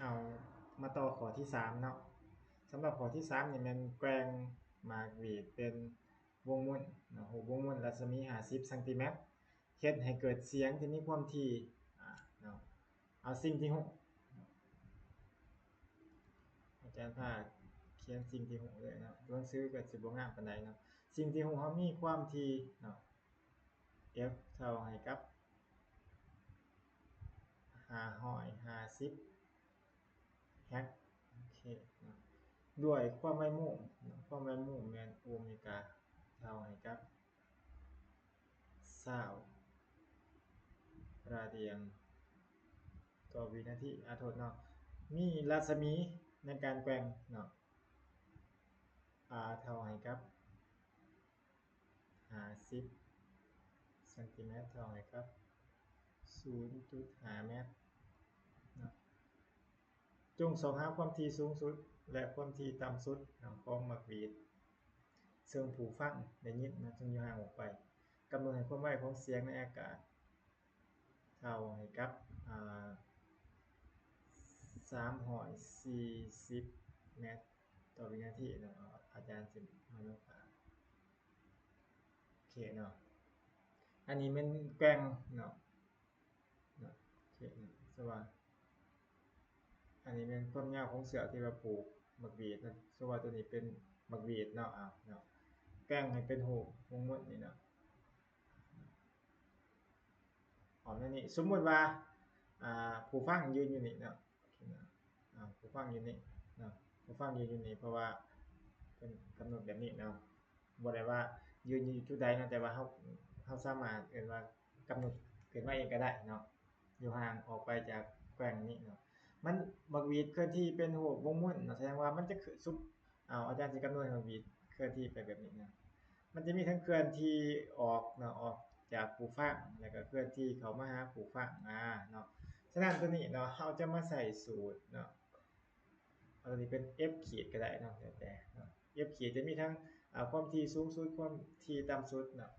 ເອົາມາຕໍ່ຂໍ້ທີສາມເນາະ. ສຳລັບຂໍ້ທີສາມນີ້ແມ່ນແກວ່ງໝາກຫວີດເປັນວົງມ້ວນເນາະ, ຮູບວົງມ້ວນລັດສະໝີຫ້າສິບຊັງຕີແມັດ ເຮັດໃຫ້ເກີດສຽງທີ່ມີຄວາມຖີ່ ອາ ເນາະ. ເອົາສິ່ງທີ່ຮູ້ ອາຈານພາຂຽນສິ່ງທີ່ຮູ້ເລີຍເນາະ, ຕົວໜັງສືກໍຊິບໍ່ງາມປານໃດເນາະ. ສິ່ງທີ່ຮູ້ເຮົາມີຄວາມຖີ່ເນາະ F ເທົ່າໃຫ້ກັບຫ້າຮ້ອຍຫ້າສິບແຮັກ ໂອເຄເນາະ, ດ້ວຍຄວາມໄວໂມງເນາະ, ຄວາມໄວໂມງແມ່ນໂອເມກາເທົ່າໃຫ້ກັບຊາວຣາດຽນຕໍ່ວິນາທີ ອາ ໂທດເນາະ, ມີລັດສະໝີໃນການແກວ່ງເນາະ R ເທົ່າໃຫ້ກັບ ຫ້າສິບຊັງຕີແມັດ ເທົ່າໃຫ້ກັບສູນຈຸດຫ້າແມັດເນາະ. ຈົ່ງຊອກຫາຄວາມຖີ່ສູງສຸດ ແລະ ຄວາມຖີ່ຕ່ຳສຸດຂອງໝາກຫວີດ ເຊິ່ງຜູ້ຟັງໄດ້ຍິນເນາະ ເຊິ່ງຢູ່ຫ່າງອອກໄປ. ກຳນົດໃຫ້ຄວາມໄວຂອງສຽງໃນອາກາດ ເທົ່າໃຫ້ກັບ ອາ ສາມຮ້ອຍສີ່ສິບແມັດຕໍ່ວິນາທີເນາະ. ອາຈານຊິມາລົງປາກ ໂອເຄເນາະ, ອັນນີ້ແມ່ນແກວ່ງເນາະ ເນາະ ໂອເຄເນາະ. ສະວ່າ ອັນນີ້ແມ່ນຄວາມຍາວຂອງເຊືອກທີ່ວ່າຜູກໝາກຫວີດເນາະ, ສະວ່າໂຕນີ້ເປັນໝາກຫວີດເນາະ ອາ ເນາະ ແກວ່ງໃຫ້ເປັນຮູບວົງມ້ວນນີ້ເນາະ. ອອກແນວນີ້ ສົມມຸດວ່າ ອ່າ ຜູ້ຟັງຢືນຢູ່ນີ້ເນາະ ໂອເຄເນາະ ອ່າ ຜູ້ຟັງຢູ່ນີ້ເນາະ ຜູ້ຟັງຢືນຢູ່ນີ້ ເພາະວ່າເພິ່ນກຳນົດແບບນີ້ເນາະ, ບໍ່ໄດ້ວ່າຢືນຢູ່ຈຸດໃດເນາະ, ແຕ່ວ່າເຮົາ ເຮົາສາມາດເອີ້ນວ່າກຳນົດຂຶ້ນມາເອງກໍໄດ້ເນາະ, ຢູ່ຫ່າງອອກໄປຈາກແກວ່ງນີ້ເນາະ. ມັນ ໝາກຫວີດເຄື່ອນທີ່ເປັນຮູບວົງມ້ວນເນາະ, ສະແດງວ່າມັນຈະຄື ຊຸມ ເອົາ ອາຈານຊິກຳນົດໃຫ້ໝາກຫວີດເຄື່ອນທີ່ໄປແບບນີ້ເນາະ. ມັນຈະມີທັງເຄື່ອນທີ່ອອກເນາະ ອອກຈາກຜູ້ຟັງ ແລ້ວກໍເຄື່ອນທີ່ເຂົ້າມາຫາຜູ້ຟັງ ອາ ເນາະ. ສະນັ້ນໂຕນີ້ເນາະ ເຮົາຈະມາໃຊ້ສູດເນາະ, ເອົາໂຕນີ້ເປັນ F ຂີດກໍໄດ້ເນາະ ແລ້ວແຕ່ເນາະ. F ຂີດຈະມີທັງ ອາ ຄວາມຖີ່ສູງສຸດ ຄວາມຖີ່ຕ່ຳສຸດເນາະ,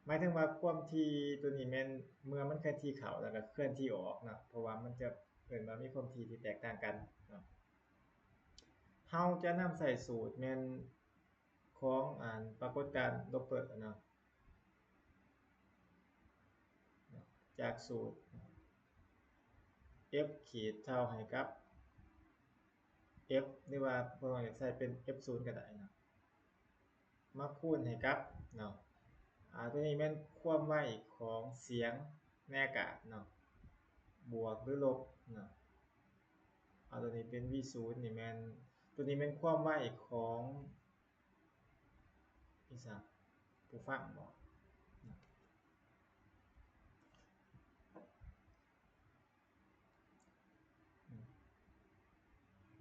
ໝາຍເຖິງວ່າຄວາມຖີ່ໂຕນີ້ແມ່ນເມື່ອມັນເຄື່ອນທີ່ເຂົ້າ ແລ້ວກໍເຄື່ອນທີ່ອອກເນາະ, ເພາະວ່າມັນຈະເອີ້ນວ່າມີຄວາມຖີ່ທີ່ແຕກຕ່າງກັນເນາະ. ເຮົາຈະນຳໃຊ້ສູດແມ່ນຂອງ ອັນ ປາກົດການໂດບເປີເນາະ, ຈາກສູດ F ຂີດເທົ່າໃຫ້ກັບ F ຫຼືວ່າພວກເຮົາຢາກໃຊ້ເປັນ F ສູນກໍໄດ້ເນາະ, ມາຄູນໃຫ້ກັບເນາະ ອາ ໂຕນີ້ແມ່ນຄວາມໄວຂອງສຽງໃນອາກາດເນາະ ບວກຫຼືລົບເນາະ. ເອົາໂຕນີ້ເປັນ V ສູນນີ້ແມ່ນ ໂຕນີ້ແມ່ນຄວາມໄວຂອງ ອີ່ສັງ ຜູ້ຟັງບໍ?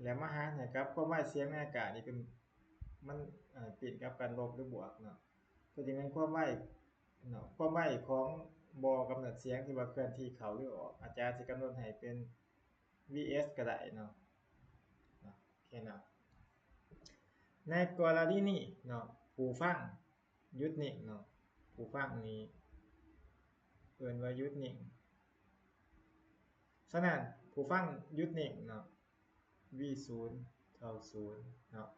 ແລ້ວມາຫານໃຫ້ກັບຄວາມໄວສຽງໃນອາກາດນີ້ ເປັນ ມັນ ເອີ ປິ່ນກັບກັນ ລົບຫຼືບວກເນາະ. ໂຕນີ້ແມ່ນຄວາມໄວເນາະ ຄວາມໄວຂອງບໍ່ກຳເນີດສຽງທີ່ວ່າເຄື່ອນທີ່ເຂົ້າຫຼືອອກ. ອາຈານຊິກຳນົດໃຫ້ເປັນ V S ກໍໄດ້ເນາະ ເນາະ ໂອເຄເນາະ. ໃນກໍລະນີນີ້ເນາະ ຜູ້ຟັງຢຸດນິ່ງເນາະ, ຜູ້ຟັງນີ້ເອີ້ນວ່າຢຸດນິ່ງ. ສະນັ້ນ ຜູ້ຟັງຢຸດນິ່ງເນາະ V ສູນເທົ່າສູນເນາະ,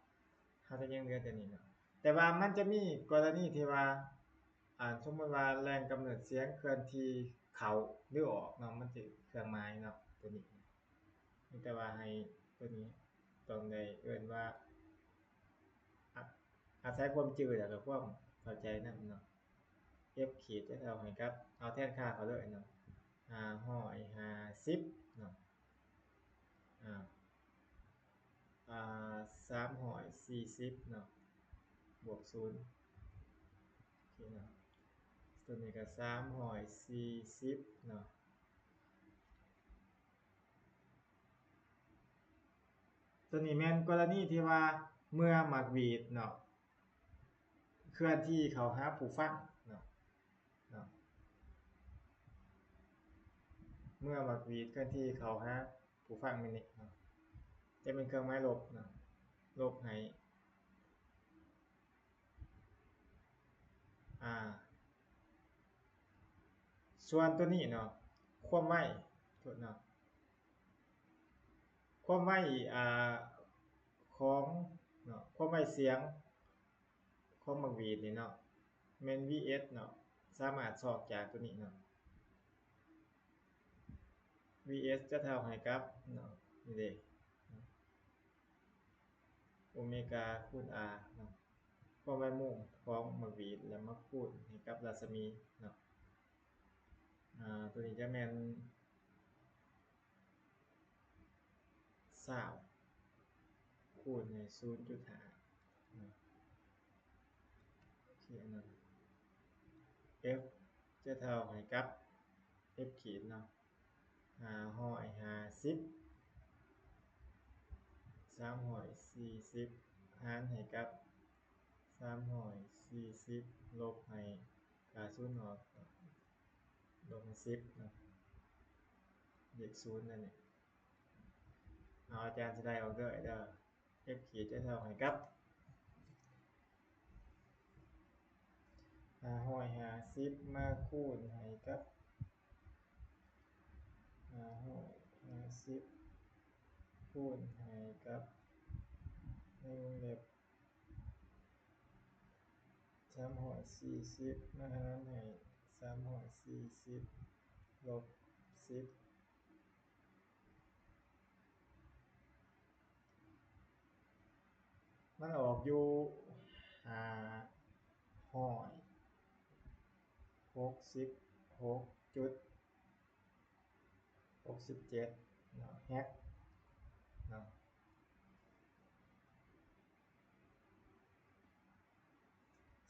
ເຮົາຈະຍັງເຫຼືອແຕ່ນີ້ເນາະ. ແຕ່ວ່າມັນຈະມີກໍລະນີທີ່ວ່າ ອາ ສົມມຸດວ່າແຫຼ່ງກຳເນີດສຽງເຄື່ອນທີ່ເຂົ້າຫຼືອອກເນາະ, ມັນຈະເຄື່ອງໝາຍເນາະ ໂຕນີ້. ມີແຕ່ວ່າໃຫ້ໂຕນີ້ຕ້ອງໄດ້ເອີ້ນວ່າ ອາ ອາໄສຄວາມຈື່ ແລ້ວກໍຄວາມເຂົ້າໃຈນຳເນາະ. F ຂີດຈະເທົ່າໃຫ້ກັບ ເອົາແທນຄ່າເຂົ້າເລີຍເນາະ ຫ້າຮ້ອຍຫ້າສິບເນາະ ອາ ອາ ສາມຮ້ອຍສີ່ສິບເນາະ ບວກສູນ ໂອເຄເນາະ. ໂຕນີ້ກໍສາມຮ້ອຍສີ່ສິບເນາະ. ໂຕນີ້ແມ່ນກໍລະນີທີ່ວ່າເມື່ອໝາກຫວີດເນາະ ເຄື່ອນທີ່ເຂົ້າຫາຜູ້ຟັງເນາະ ເນາະ ເມື່ອໝາກຫວີດເຄື່ອນທີ່ເຂົ້າຫາຜູ້ຟັງແມ່ນນີ້ເນາະ ຈະເປັນເຄື່ອງໝາຍລົບເນາະ ລົບໃຫ້ ອາ ສ່ວນໂຕນີ້ເນາະ ຄວາມໄວ ໂທດເນາະ ຄ ຄວາມໄວ ອ່າ ຂອງເນາະ ຄວາມໄວສຽງຂອງໝາກຫວີດນີ້ເນາະ ແມ່ນ V S ເນາະ ສາມາດຊອກຈາກຕົວນີ້ເນາະ V S ຈະເທົ່າໃຫ້ກັບເນາະ ນີ້ເດ້ ໂອເມກາຄູນ R ເນາະ ຄວາມໄວມຸມຂອງໝາກຫວີດ ແລ້ວມາຄູນໃຫ້ກັບລັດສະໝີເນາະ ອາ ຕົວນີ້ຈະແມ່ນ ຊາວ ຄູນໃຫ້ ສູນຈຸດຫ້າ ໂອເຄ ອັນນັ້ນ F ຈະເທົ່າໃຫ້ກັບ F ຂີດເນາະ ຫ້າຮ້ອຍຫ້າສິບ ສາມຮ້ອຍສີ່ສິບ ຫານໃຫ້ກັບ ສາມຮ້ອຍສີ່ສິບ ລົບໃຫ້ຄ່າສູນອອກ ລົບໃຫ້ສິບເນາະ ເລກສູນນັ້ນນີ້ ເອົາ ອາຈານຊິໄລ່ອອກເດີ F ຂີດຈະເທົ່າໃຫ້ກັບ ຫ້າຮ້ອຍຫ້າສິບ ມາຄູນໃຫ້ກັບ ຫ້າຮ້ອຍຫ້າສິບ ຄູນໃຫ້ກັບ ໃນວົງເລັບ ສາມຮ້ອຍສີ່ສິບ ມາຫານໃຫ້ ສາມຮ້ອຍສີ່ສິບ ລົບສິບ ມັນອອກຢູ່ ຫ້າຮ້ອຍຫົກສິບຫົກຈຸດຫົກສິບເຈັດເນາະ ແຮັກເນາະ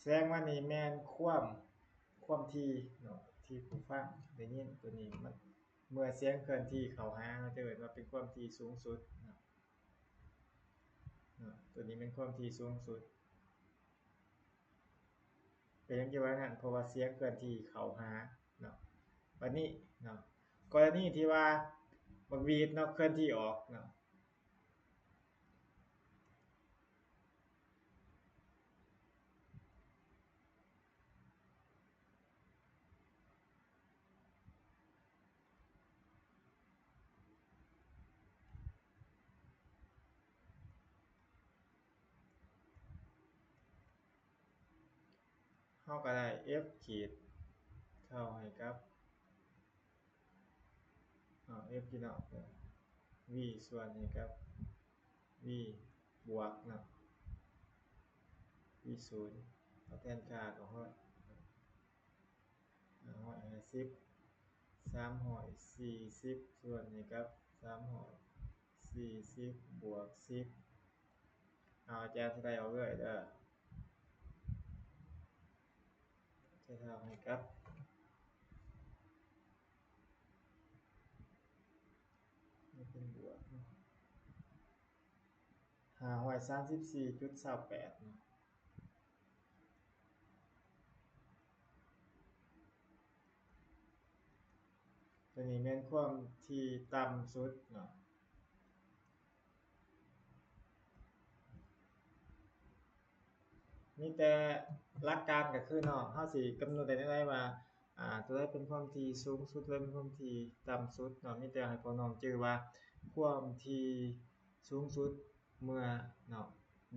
ສະແດງວ່ານີ້ແມ່ນຄວາມ ຄວາມຖີ່ເນາະ ທີ່ຜູ້ຟັງໄດ້ຍິນ ຕົວນີ້ມັນ ເມື່ອສຽງເຄື່ອນທີ່ເຂົ້າຫາ ເຮົາຈະເອີ້ນວ່າເປັນຄວາມຖີ່ສູງສຸດເນາະ ເນາະ ຕົວນີ້ແມ່ນຄວາມຖີ່ສູງສຸດ. ເປັນຫຍັງຈຶ່ງວ່ານັ້ນ? ເພາະວ່າສຽງເຄື່ອນທີ່ເຂົ້າຫາເນາະ. ບັດນີ້ເນາະ ກໍລະນີທີ່ວ່າບັກຫວີດເນາະ ເຄື່ອນທີ່ອອກເນາະ ເຮົາກໍໄດ້ F ຂີດເທົ່າໃຫ້ກັບ ເອົາ F ຂີດເນາະ V ສ່ວນໃຫ້ກັບ V ບວກເນາະ V ສູນ ເອົາແທນຄ່າກໍຮອດ ຫ້າຮ້ອຍຫ້າສິບ ສາມຮ້ອຍສີ່ສິບ ສ່ວນໃຫ້ກັບ ສາມຮ້ອຍສີ່ສິບ ບວກສິບ ເອົາ ອາຈານຊິໄລ່ອອກເລີຍເດີ ຈະເທົ່າໃຫ້ກັບ ນີ້ເປັນບວກເນາະ ຫ້າຮ້ອຍສາມສິບສີ່ຈຸດຊາວແປດເນາະ ຕົວນີ້ແມ່ນຄວາມຖີ່ຕ່ຳສຸດເນາະ ມີແຕ່ຫຼັກການກໍຄືເນາະ ເຮົາຊິກຳນົດໄດ້ແນວໃດວ່າ ອ່າ ຕົວໃດເປັນຄວາມຖີ່ສູງສຸດ ຕົວໃດເປັນຄວາມຖີ່ຕ່ຳສຸດເນາະ ມີແຕ່ໃຫ້ພວກນ້ອງຈື່ວ່າ ຄວາມຖີ່ສູງສຸດເມື່ອເນາະ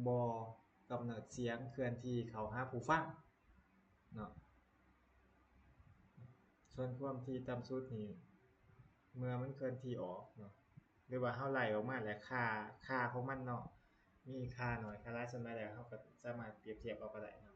ບໍ່ກຳເນີດສຽງເຄື່ອນທີ່ເຂົ້າຫາຜູ້ຟັງເນາະ ສ່ວນຄວາມຖີ່ຕ່ຳສຸດນີ້ ເມື່ອມັນເຄື່ອນທີ່ອອກເນາະ ຫຼືວ່າເຮົາໄລ່ອອກມາແລ້ວ ຄ່າ ຄ່າຂອງມັນເນາະ ມີຄ່າໜ້ອຍ ຄ່າຫຼາຍສ່ຳໃດແລ້ວ ເຮົາກໍສາມາດປຽບທຽບເອົາກໍໄດ້ເນາະ.